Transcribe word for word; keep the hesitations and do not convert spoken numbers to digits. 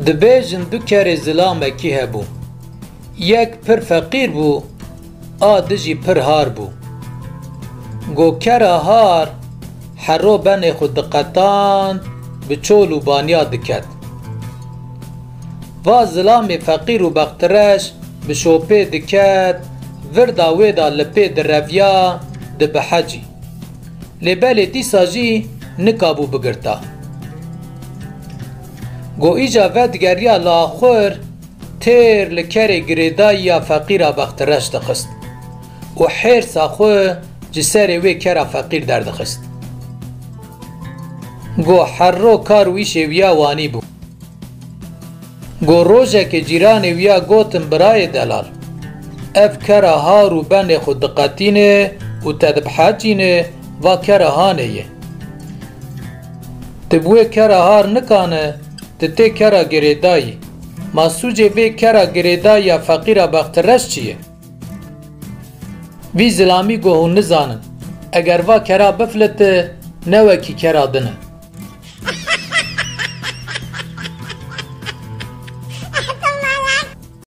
Dibêjin du kerê zilamekî hebû. Yek pir feqîr bû, a di jî pir har bû. Go kera har herro benê xwe diqetand, bi çol û baniya diket. Va zilamê feqîr û bextireş bi şopê diket, virda wê de li pê direviya, dibihecî. Lê belê dîsa jî nikabû bigirta. Go îca vedigeriya li axur têr li kerê girêdayî ya feqîra bextireş dixist û hêrsa xwe ji serê wê kera feqîr derdixist. Go herro kar û îşê wîya wanî bû. Go rojekê cîranê wîya gotin birayê delal, ev kera har û benê xwe diqetîne û te dibihecîne, va kera hanê ye. Tu bi wê kera har nikane, tu tê kera girêdayî. Ma sûcê vê kera girêdayî ya feqîra bextireş çi ye? Vî zilamî go hûn nizanin, eger va kera biflite, ne wekî kera din e.